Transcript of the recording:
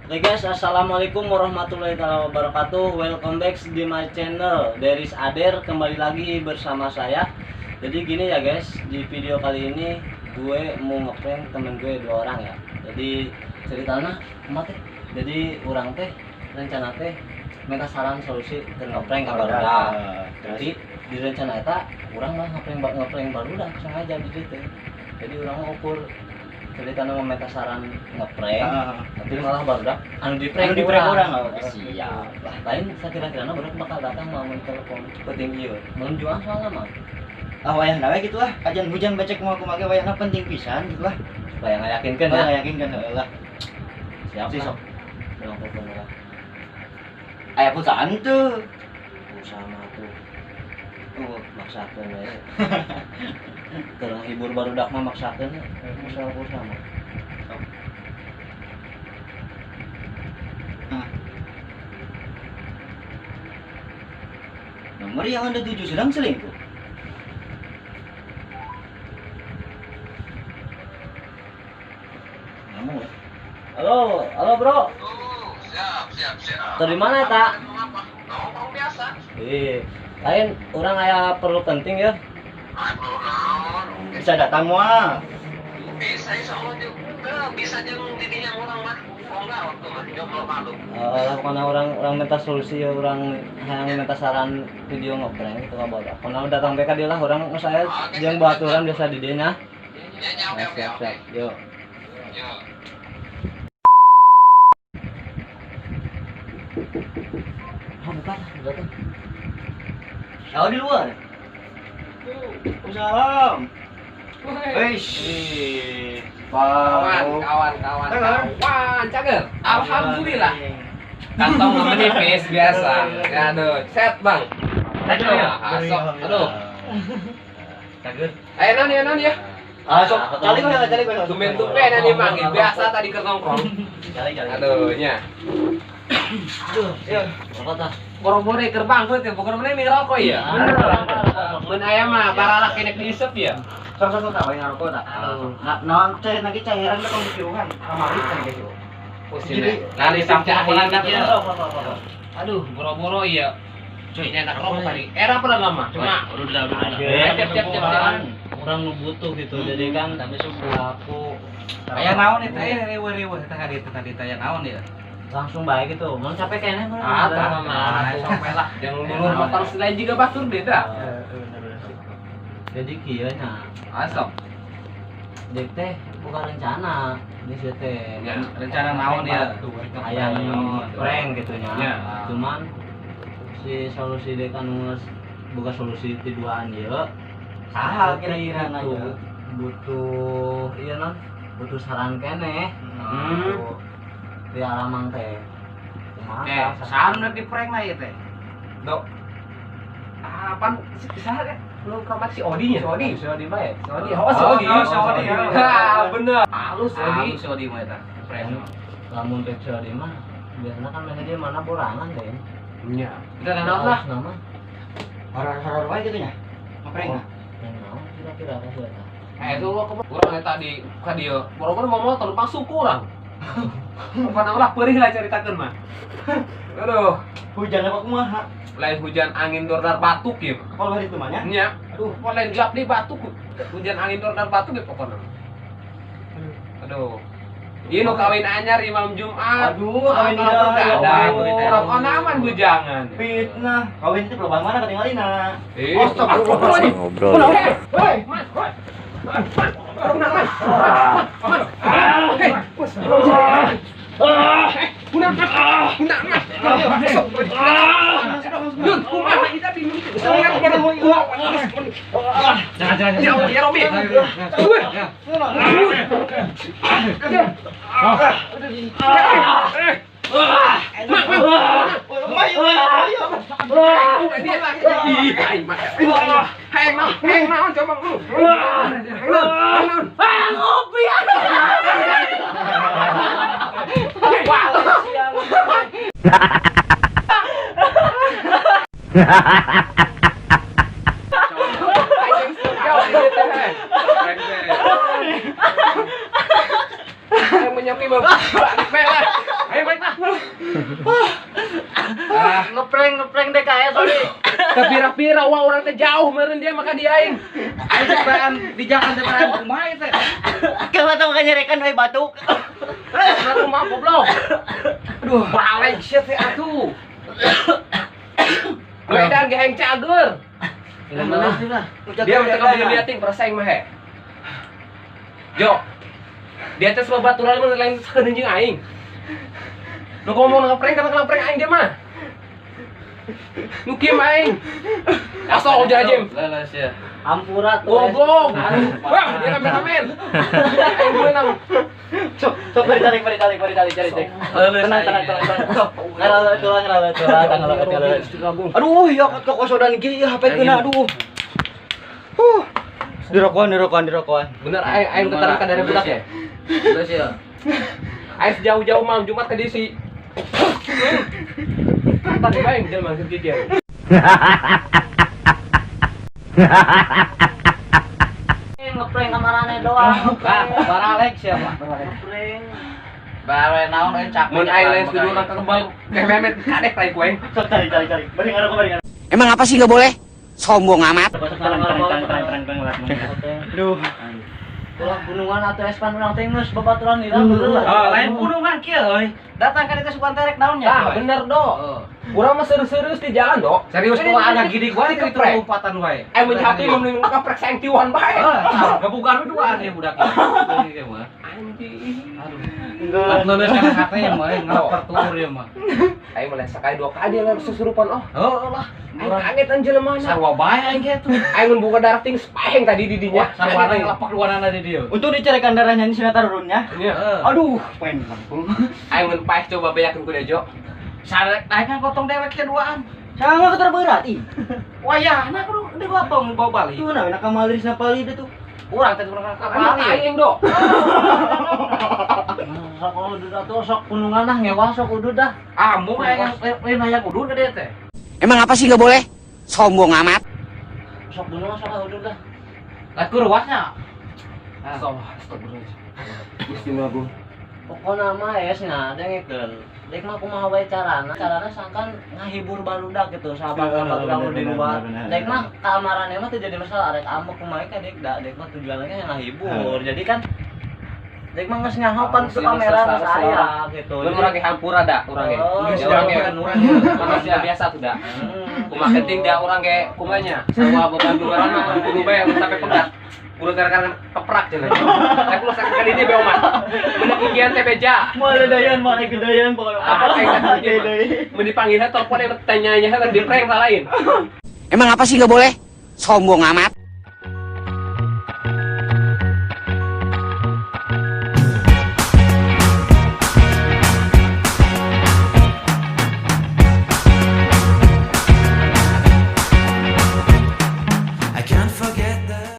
Oke guys, assalamualaikum warahmatullahi wabarakatuh. Welcome back di my channel Deris Ader. Kembali lagi bersama saya. Jadi gini ya guys, di video kali ini gue mau ngeprank temen gue dua orang ya. Jadi ceritanya kumaha teh? Jadi orang teh rencana teh minta saran solusi ke ngeprank ka barudak. Jadi di rencana eta urang mah ngeprank ngeprank barudak sengaja di dieu teh. Jadi urang mah ukur ceritanya mau minta saran ngeprank, tapi malah barudak anu di prank. Anu di prank urang, oh, siap lah. Lain sakira-kirana barudak bakal datang mau telepon penting ieu. Mun juang soalna mah. Ah wayahna we kitu lah, kajian hujan becek kumaha kumaha ge wayahna penting pisan gitu lah. Supaya ngayakinkeun ya. Ya. Ngayakinkeun heeh lah. Siap Si lah. sok. Urang telepon lah. Aya pulsaan teu. Pulsa mah tuh Oh, maksakeun we. Keur ngahibur barudak mah maksakeun masalah pulsa mah. Sok. Nah. Nomor yang Anda tuju sedang selingkuh. Nyambung ya. Halo, halo bro. Oh, siap, siap, siap. Dari mana tak? Nongkrong biasa. Ih, lain orang aya perlu penting ya. Aduh, naon. Bisa datang moal. Bisa insya Allah juga. Bisa jeung didinya orang mah. Oh enggak waktu mah jomblo malu. Lah karena orang orang minta solusi ya, orang hayang minta saran video ngeprank gitu ka barudak. Karena datang BK dia lah orang saya jeung baturan biasa di dieu nya. Ya, ya, oke, Nah, oke, siap, oke. siap. Yo. Yo. Ah, bukan, datang. Tahu di luar. Waalaikumsalam. Weish. Kawan, Pak. kawan, kawan, Cager. kawan, cager. Alhamdulillah. Kantong mah menipis biasa. Ya, aduh, set bang. Aduh, asok, aduh. Cager. Ayo non ya, non ya. Ah, sok calik we, calik we. Tumben-tumben ini manggil biasa tadi ke nongkrong. Calik, calik. Aduh, nya. Aduh, Iya. apa tah? Boro-boro keur bangkrut ya, pokoknya mah ngerokok ya. Mun aya mah baralak kenek diisep ya. Sok sok sok tak wae ngarokok tak. Aduh. Nah, naon cai nagi cairan teh pemikiruhan kamari kan gitu. Pusing. Lari sampai ya. Aduh, boro-boro iya. Cuy, ini anak rokok tadi. Era pernah lama, cuma Udah, udah, udah. Siap, siap, siap, siap. Orang nu butuh gitu. Jadi kan tapi aku Aya naon eta eh riweuh-riweuh teh tadi tadi teh aya naon ya? langsung baik gitu. Mau capek kayaknya Ah, tah mah sampai lah. Yang dulur motor selain juga batur beda. Jadi kieu nya. Asok. Dek teh bukan rencana di sieu teh. Ya, rencana naon ya? Hayang prank gitu nya. Ya. Cuman si solusi dek anu geus boga solusi ti duaan ieu. Saha kira-kira Butuh aja. butuh ieu non, butuh saran keneh. Hmm. Di alamang teh. Kumaha Teh, tah? saha nu di prank lah ieu teh? Dok. Apaan saha teh? Lu kamar si Odi nya? Si Odi. Si Odi bae. Si Odi. Oh, si Odi. Oh, si Odi, ya. Ha, bener. Halus si Odi. Halus si Odi mah eta. Prank. Lamun rek si Odi mah biasanya kan mainnya dia mana borangan deh. Nya. Kita naon lah. Nama. Horor-horor wae gitu nya. Ngeprank lah. Yang naon kira-kira apa sih eta? Eh, itu lo kurang eta di ka dieu. Boro-boro mau motor langsung kurang. Pokoknya lah perih lah ceritakeun mah. Aduh, Hujan apa kumaha? lain hujan angin dordar batuk ya. Kalau hari itu mah nya. Nya, aduh, pokoknya lain gelap nih batuk. Hujan angin dordar batuk ya pokoknya. Aduh. Ieu nu kawin anyar di malam Jumat. Aduh, kawin Ah, dia. kalau Ya ada. Allah. Orang onaman bujangan. Fitnah. Kawin itu lubang mana ketinggalina? Eh, Astagfirullah. Ngobrol. Hei, mas, hei. Mas, mas, mas, mas, hei, mas, punang, mas, punang, mas, Yun, kumaha kita bingung. Jangan jangan Ya, ya Robi. Heng naon coba lu. Heng naon, heng naon. Ayo menyapi balik lah. Ayo balik. Ngeprank DKS sorry. Kepira-pira wah orang teh jauh meureun dia maka dia aing. Aing ciptaan di jalan teh barang kumaha ieu teh. Kalau tong kanyerekan we batuk. Karena kumaha goblok. Aduh, balik sia teh atuh. Nu edan ge aing cager. Dia minta kabel liating perasa aing mah he. Jo. Dia teh sebab baturan mah lain sakeun jeung aing. Nu ngomong ngeprank karena ngeprank aing dia mah. Nu kieu mah aing. Asal aja. Leles ya. Ampura tuh. Goblok. Wah, dia kameramen. Aing beunang. Sok, sok bari tarik, bari tarik, bari tarik, cari cek. Tenang, tenang, tenang, tenang. Ngarala tulang, ngarala tulang, ngarala tulang. Aduh, ya kokosodan kieu ieu HP keuna aduh. Huh. Dirokoan, dirokoan, dirokoan. Bener aing aing keterangkan dari budak ya. Leles ya. Aing sejauh-jauh malam Jumat ke DC. Tadi bae jelema keur kieu. Ngeprank kamarane doang. Lah, baralek siapa? Ngeprank. Bare naon euy capek. Mun aing lain setuju urang kebal kememet kadek tai ku aing. Sok tarik, tarik, tarik. Bari ngarokok, bari ngarokok. Emang apa sih nggak boleh? Sombong amat. Tenang, tenang, tenang, tenang, tenang. Aduh. Ulah gunungan atau espan urang teh geus babaturan lila bener lah. Oh, lain gunungan kieu euy. Datang ka ditu sugan terek naonnya. Tah, bener do. Urang mah serius-serius di jalan do. Serius kumaha anak gini gua itu Keprek. lompatan wae. Aing mun hati mun kaprek saeng tiwan bae. Gebukan we duaan ya budak ieu. Mah. Anjing. Aduh. Leuleus kana hate ya mah ngalaper tuur ya mah. Aing mah sakali dua kali lah susurupan oh. Heuh lah. Aing kaget anjing jelema na. Sarua bae aing ge tuh. Aing mun buka darah ting spaheng tadi di dinya. Sarua ngelapak duanana di dieu. Untung dicarekan darahnya ini sina tarurunnya. Iya. Aduh, pengen langsung. Aing mun paeh coba bejakeun ku dia Jo. Sarek aing kan gotong dewek ke duaan. Sama ketar berat ih. Wayahna kudu digotong bawa balik. Tuh nah, nak kamalis na pali deh tuh. Urang teh kurang Aing kapali. aing do. Sok udud atuh sok gunungan lah ngewa sok udud dah. Ah, mung aing lain hayang udud ka dieu teh. Emang apa sih nggak boleh? Sombong amat. Sok gunungan sok udud dah. Lah ku ruasnya. Sok astagfirullah. Gusti Agung. Pokona mah es nya dengekeun. Dek mah kumaha wae carana? Carana sangkan ngahibur barudak gitu sahabat-sahabat urang di luar. Dek mah kamarannya mah teu jadi masalah arek ambek kumaha ka dek da dek mah tujuannya ngahibur. Jadi kan dek mah geus nyaho pan teu pameran geus aya gitu. Mun urang ge hampura da urang ge. Oh, Ya urang ge manusia biasa tuh da. Kumaha penting da urang ge kumanya. Sarua babandungan mah kudu bae sampai pegat. Kudu gara-gara keprak cenah. Tapi lu sakit kali ini be omat. Mun kikian teh beja. Mau ada dayan, mau ada gedayan pokoknya. Apa kayak gitu? Mun dipanggilnya telepon yang tanyanya di prank lain. Emang apa sih nggak boleh? Sombong amat.